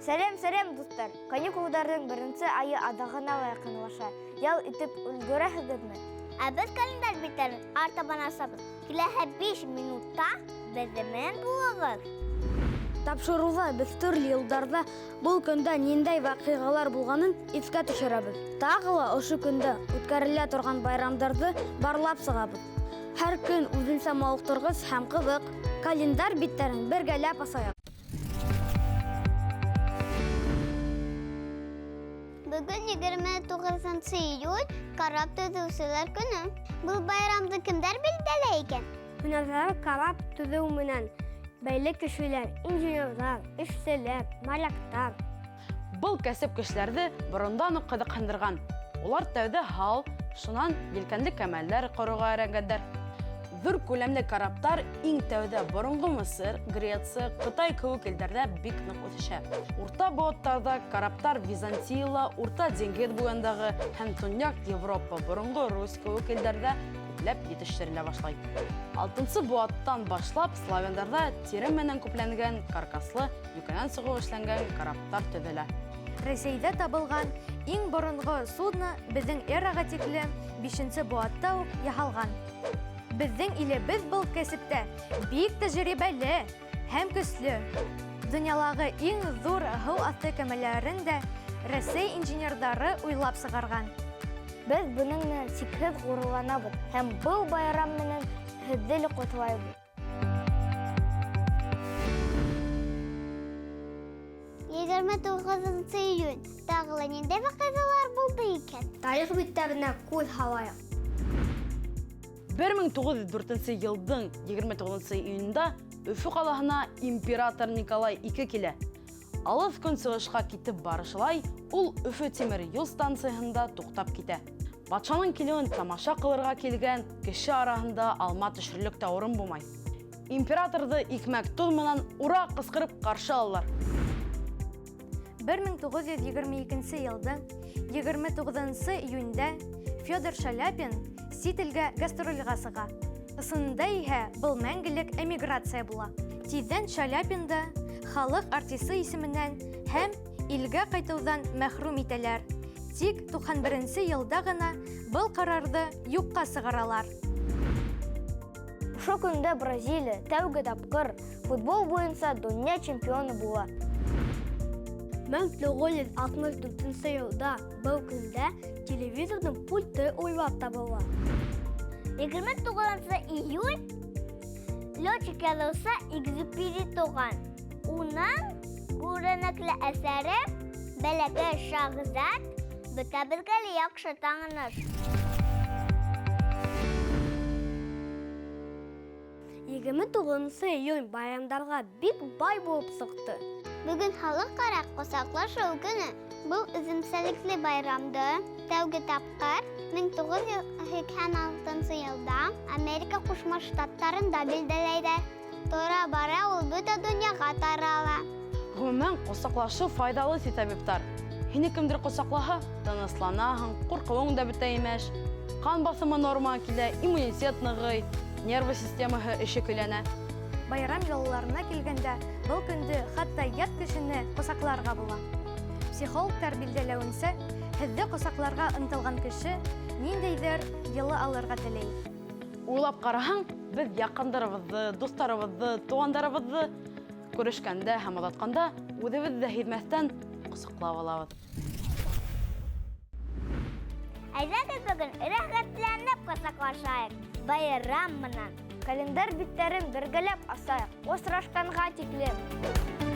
Сәләм, сәләм, дуҫтар! Каникулдарҙың беренсе айы аҙағына ла яҡынлаша. Ял итеп өлгөрәһегеҙме? Ә беҙ календарь биттәрен артабан асабыҙ. Киләһе 5 минутта беҙҙең менән булығыҙ. Тапшырыуҙа беҙ төрлө йылдарҙа был көндә ниндәй ваҡиғалар булғанын иҫкә төшөрәбеҙ. Тағы ла ошо көндә үткәрелә торған байрамдарҙы барлап сығабыҙ. Һәр көн үҙенсә мауыҡтырғыс һәм ҡыҙыҡ. Календарь биттәрен бергәләп асайыҡ. Бөгөн 29 июль карап төҙөүселәр көнө. Был байрамды кемдәр билдәләй икән? Һөнәрҙәре карап төҙөү менән бәйле кешеләр, инженерҙар, эшселәр, моряктар. Был кәсеп кешеләрҙе борондан уҡ ҡыҙыҡһындырған. Улар тәүҙә һал, шунан елкәнле кәмәләр ҡороуға өйрәнгәндәр. Ҙур күләмле караптар иң тәүҙә боронғо Мысыр, Греция, Ҡытай кеүек илдәрҙә бик ныҡ үҫешә. Урта быуаттарҙа караптар Византияла, Урта диңгеҙ буйындағы һәм Төньяҡ Европа, боронғо Русь кеүек илдәрҙә күпләп етештерелә башлай. Алтынсы быуаттан башлап славяндарҙа тире менән күпләнгән каркаслы, йүкәнән сығып эшләнгән караптар төҙөлә. Рәсәйҙә табылған иң боронғо судно беҙҙең эраға тиклем 5 быуатта уҡ яһалған. Беҙҙең илебеҙ был кәсептә бик тәжрибәле һәм көслө. Донъялағы иң ҙур һыу аҫты кәмәләрен дә Рәсәй инженерҙары уйлап сығарған. Беҙ бының менән сикһеҙ ғорурланабыҙ һәм был байрам менән һеҙҙе лә ҡотлайбыҙ. 29 июнь. Тағы ла ниндәй ваҡиғалар булды икән? Тарих биттәренә күҙ һалайыҡ. 1904 йылдың 29 июнендә Өфө ҡалаһына император Николай II килә. Алыҫ көнсығышҡа китеп барышылай, ул Өфө тимер юл станцияһында туҡтап китә. Батшаның килеүен тамаша ҡылырға килгән кеше араһында алма төшөрлөк тә урын булмай. Императорҙы икмәк тоҙ менән ура ҡысҡырып ҡаршы алалар. 1922 йылдың 29 июнендә Федор Шаляпин сит илгә гастролгә сыға. Ысынында иһә был мәңгелек эмиграция була. Тиҙҙән Шаляпинды халыҡ артисы исеменән һәм илгә ҡайтыуҙан мәхрүм итәләр. Тик 91 йылда ғына был ҡарарҙы юҡҡа сығаралар. Ошо көндә Бразилия тәүге тапҡыр футбол буйынса донъя чемпионы була. 1964 йылда был көндә телевизорҙың пульты уйлап табыла. 29 июль летчик яҙыусы Экзюпери туған. Уның күренекле әҫәре Бәләкәй шаһзат бөтәбеҙгә лә яҡшы таныш. 29 июнь байрамдарға бик бай булып сыҡты. Бөгөн халыҡ-ара ҡосаҡлашыу көнө. Был үҙенсәлекле байрамды тәүге тапҡыр 1986 йылда Америка Ҡушма Штаттарында билдәләйҙәр. Тора-бара ул бөтә донъяға тарала. Ғөмүмән, ҡосаҡлашыу файҙалы, ти табиптар. Һине кемдер ҡосаҡлаһа, тынысланаһың, ҡурҡыуың да бөтә имеш. Ҡан баҫымы нормаға килә, иммунитет нығый, нервы системаһы эше көйләнә. Байрам йолаларына килгәндә, был көндө хатта ят кешене ҡосаҡларға була. Психологтар билдәләүенсә, һеҙҙе ҡосаҡларға ынтылған кеше ниндәйҙер йылы алырға теләй. Уйлап ҡараһаң, беҙ яҡындарыбыҙҙы, дуҫтарыбыҙҙы, туғандарыбыҙҙы күрешкәндә һәм оҙатҡанда үҙебеҙ ҙә һиҙмәҫтән ҡосаҡлап алабыҙ. Әйҙәгеҙ бөгөн рәхәтләнеп ҡосаҡлашайыҡ. Байрам менән. Календарь биттәрен бергәләп асайыҡ. Осрашҡанға тиклем.